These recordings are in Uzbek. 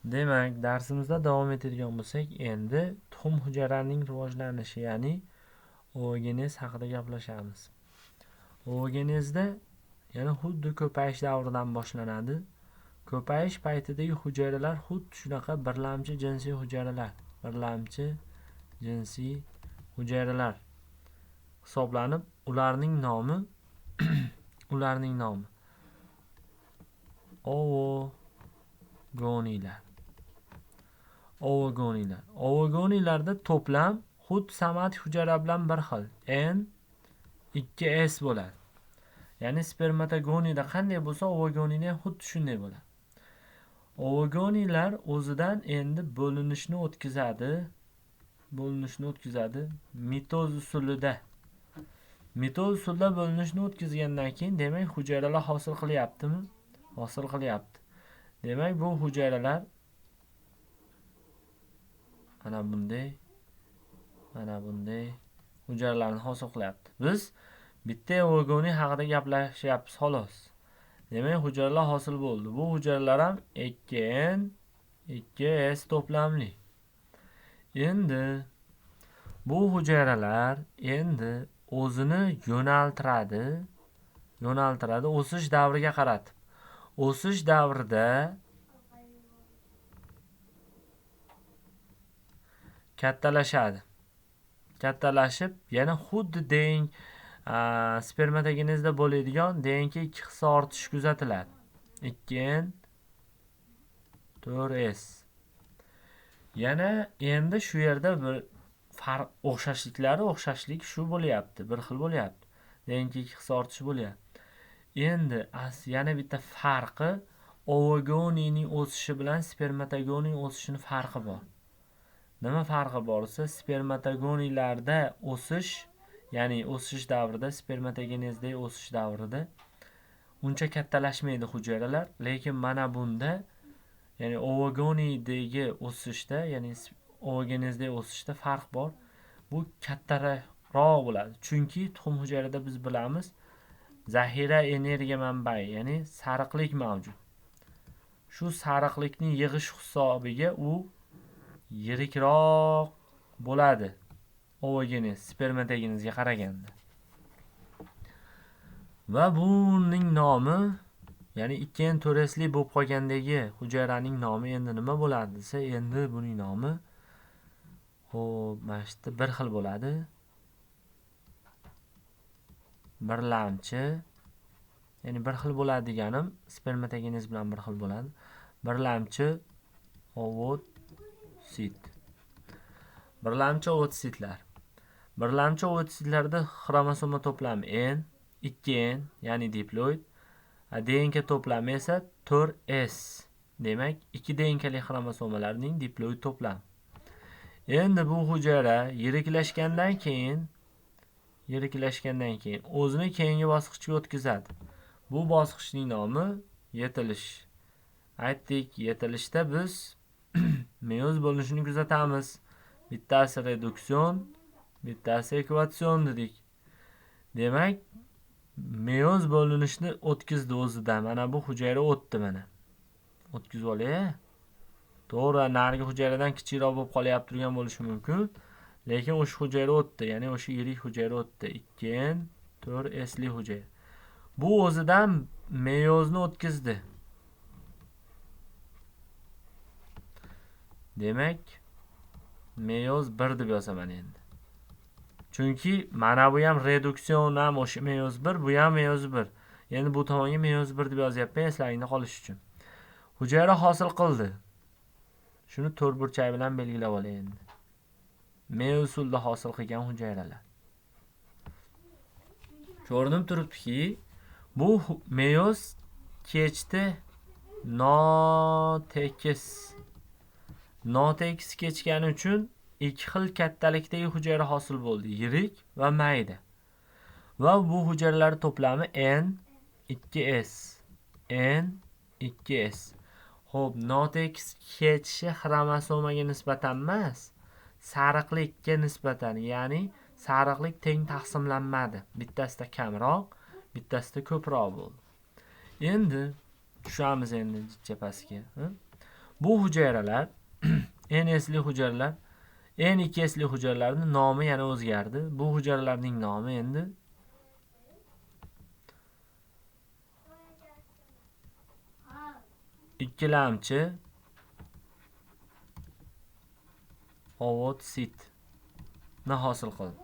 Demak, darsimizda davom etadigan bo'lsak, endi tuxum hujayralarining rivojlanishi, ya'ni oogenez haqida gaplashamiz. Oogenezda yana xuddi ko'payish davridan boshlanadi. Ko'payish paytidagi hujayralar xuddi shunaqa birlamchi jinsiy hujayralar, birlamchi jinsiy hujayralar hisoblanib, ularning nomi ovogoniylar. Ovogoniylar. Ovogoniylarda to'plam xuddi somatik hujayra bilan bir xil N 2S bo'ladi. Ya'ni spermatogoniyda qanday bo'lsa, ovogoniyda ham xuddi shunday bo'ladi. Ovogoniylar o'zidan endi bo'linishni o'tkazadi. Bo'linishni o'tkazadi mitoz usulida. Mitoz usulida bo'linishni o'tkazgandan keyin demak hujayralar hosil qilyaptimi? Hosil qilyapti. Demak, bu hujayralar mana bunday hujayralarni hosil qilyapti. Biz bitta ovogoniy haqida gaplashyapmiz xolos. Demak, hujayralar hosil bo'ldi. Bu hujayralar ham 2N 2S to'plamli. Endi bu hujayralar endi o'zini yo'naltiradi, o'sish davriga qaratib. O'sish davrida kattalashadi. Kattalashib, yana xuddi spermatogenezda bo'ladigan DNK 2 hissa ortishi kuzatiladi. 2N 4S. Yana endi shu yerda bir farq, o'xshashliklari, o'xshashlik shu bo'lyapti, bir xil bo'lyapti. DNK 2 hissa ortishi bo'lyapti. Endi yana bitta farqi ovogoniyning o'sishi bilan spermatogoniy o'sishining farqi bor. Nima farqi bor desa, spermatogoniylarda o'sish, ya'ni o'sish davrida, spermatogenezdagi o'sish davrida uncha kattalashmaydi hujayralar, lekin mana bunda, ya'ni ovogoniydagi o'sishda, ya'ni ovogenezdagi o'sishda farq bor. Bu kattaroq bo'ladi. Chunki tuxum hujayrada biz bilamiz, zaxira energiya manbai, ya'ni sariqlik mavjud. Shu sariqlikni yig'ish hisobiga u yirikroq bo'ladi ovogenez spermatogenezga qaraganda. Va buning nomi, ya'ni 2N 4Sli bo'lib qolgandagi hujayraning nomi endi nima bo'ladi desa, endi buning nomi xo'p, mana shu yerda bir xil bo'ladi. Birlamchi, ya'ni bir xil bo'ladi deganim spermatogenez bilan bir xil bo'ladi. Birlamchi ovotsit. Birlamchi ovotitlar. Birlamchi ovotitlarda xromosoma to'plami N, 2N, ya'ni diploid, DNK to'plami esa 4S. Demak, 2 DNKli xromosomalarning diploid to'plami. Endi bu hujayra yiriklashgandan keyin o'zini keyingi bosqichga o'tkazadi. Bu bosqichning nomi yetilish. Aytdik, yetilishda biz meyoz bo'linishini kuzatamiz. Bittasi reduksion, bittasi ekvatsion dedik. Demak, meyoz bo'linishni o'tkazdi o'zida. Mana bu hujayra o'tdi mana. O'tkazib olay. To'g'ri, narigi hujayradan kichikroq bo'lib qolyapti turgan bo'lishi mumkin. Lekin o'sha hujayra o'tdi, ya'ni o'sha yirik hujayra o'tdi. 2N 4Sli hujayra. Bu o'zidan meyozni o'tkazdi. Demak, meyoz 1 deb yozaman endi. Chunki mana bu ham reduksion ham o'sha meyoz 1, bu ham meyoz 1. Endi bu tomonga meyoz 1 deb yozyapman, eslaringda qolish uchun. Hujayra hosil qildi. Shuni to'rtburchak bilan belgilab olay endi. Meyoz usulida hosil qilgan hujayralar. Ko'rinib turibdiki, bu meyoz kechdi notekis. Notekis kechgani uchun ikki xil kattalikdagi hujayra hosil bo'ldi, yirik va mayda. Va bu hujayralar to'plami N 2S, N 2S. Xo'p, notekis kechishi xromosomaga nisbatan emas, sariqlikka nisbatan, ya'ni sariqlik teng taqsimlanmadi. Bittasida kamroq, bittasida ko'proq bo'ldi. Endi tushamiz endi chapasiga. Bu hujayralar NS-li hujayralar, N2S-li hujayralarning nomi yana o'zgardi. Bu hujayralarning nomi endi ikkilamchi ovotsit ni hosil qildi.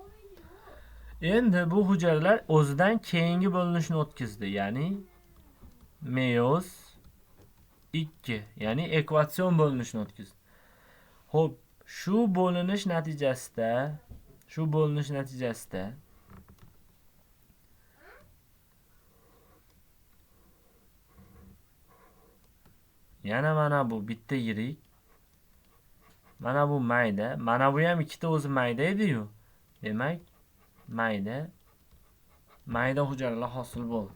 Endi bu hujayralar o'zidan keyingi bo'linishni o'tkazdi, ya'ni meyoz 2, ya'ni ekvatsion bo'linishni o'tkazdi. Xo'p, shu bo'linish natijasida yana mana bu bitta yirik, mana bu mayda, mana bu ham ikkita o'zi mayda edi-yu. Demak, mayda hujayralar hosil bo'ldi.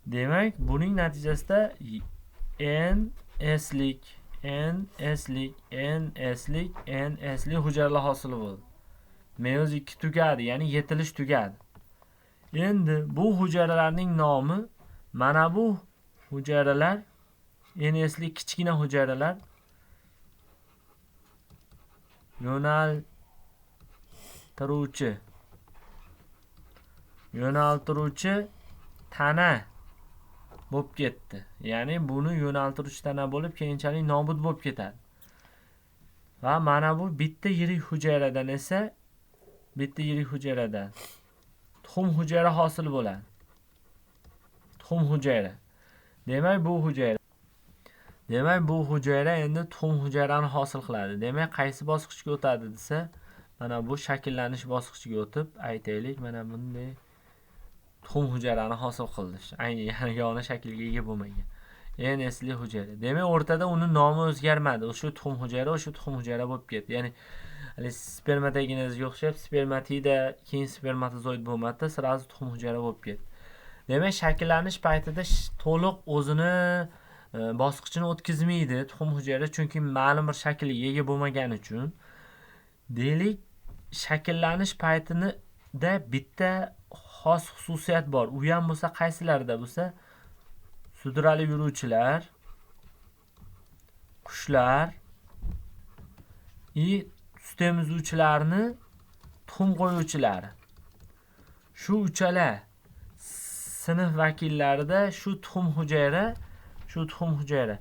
Demak, buning natijasida N-S'lik, N-S'lik, N-S'lik, N-S'lik hujayralar hosil bo'ldi. Meyoz 2 tugadi, ya'ni yetilish tugadi. Endi bu hujayralarning nomi mana bu hujayralar N-S'lik kichkina hujayralar yo'naltiruvchi tana bo'lib ketdi. Ya'ni buni yo'naltiruvchi tana bo'lib, keyinchalik nobud bo'lib ketadi. Va mana bu bitta yirik hujayradan esa bitta yirik hujayradan tuxum hujayra hosil bo'ladi. Tuxum hujayra. Demak, bu hujayra endi tuxum hujayrani hosil qiladi. Demak, qaysi bosqichga o'tadi desa, mana bu shakllanish bosqichiga o'tib, aytaylik, mana bunday tuxum hujayrani hosil qildi. Ayni yagona shaklga ega bo'lmagan NS-li hujayra. Demak, o'rtada uni nomi o'zgarmadi. O'sha tuxum hujayra, o'sha tuxum hujayra bo'lib ketdi. Ya'ni hali spermatogenezga o'xshab spermatida, keyin spermatozoid bo'lmadi, sразу tuxum hujayra bo'lib ketdi. Demak, shakllanish paytida to'liq o'zini bosqichini o'tkazmaydi tuxum hujayra, chunki ma'lum bir shaklga ega bo'lmagani uchun. Deylik, shakllanish paytida bitta xos xususiyat bor. U ham bo'lsa qaysilarda bo'lsa, sudralib yuruvchilar, qushlar i sut emizuvchilarni tuxum qo'yuvchilari. Shu uchala sinf vakillarida shu tuxum hujayra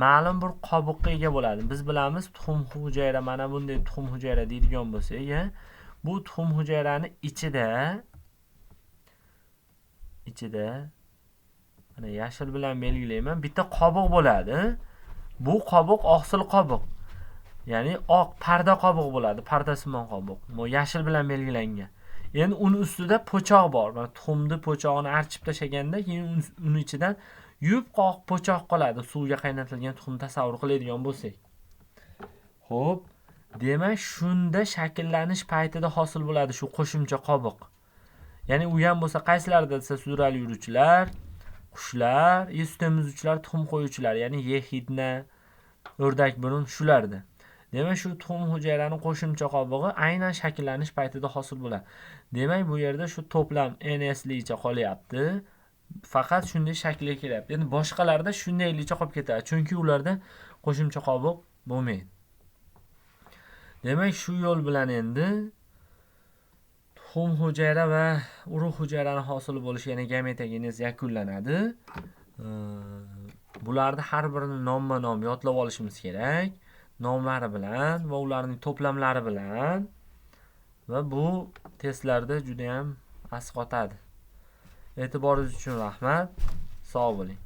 ma'lum bir qobiqqa ega bo'ladi. Biz bilamiz, tuxum hujayra mana bunday tuxum hujayra deydigan bo'lsak, bu tuxum hujayrani ichida mana yashil bilan belgilayman, bitta qobiq bo'ladi. Bu qobiq oqsil qobiq, ya'ni oq parda qobiq bo'ladi, pardasimon qobiq. Bu yashil bilan belgilangan. Endi uni ustida po'choq bor. Mana tuxumni po'chog'ini archib tashlaganda keyin uni ichidan yupqoq po'choq qoladi. Suvga qaynatilgan tuxum tasavvur qiladigan bo'lsak. Xo'p, demak, shunda shakllanish paytida hosil bo'ladi shu qo'shimcha qobiq. Ya'ni u ham bo'lsa qaysilarda desa, sudralib yuruvchilar, qushlar, sut emizuvchilar, tuxum qo'yuvchilar, ya'ni yexidna, o'rdak burun shularda. Demak, shu tuxum hujayrani qo'shimcha qobig'i aynan shakllanish paytida hosil bo'ladi. Demak, bu yerda shu to'plam NS-licha qolyapti. Faqat shunday shaklga kelyapti. Endi boshqalarda shundaylicha qolib ketadi, chunki ularda qo'shimcha qobiq bo'lmaydi. Demak, shu yo'l bilan endi tuxum hujayra va urug' hujayrani hosil bo'lishi, ya'ni gametogenez yakunlanadi. Bularni har birini nomma-nom yodlab olishimiz kerak, nomlari bilan va ularning to'plamlari bilan, va bu testlarda juda ham asqotadi. E'tiboringiz uchun rahmat. Sog' bo'ling.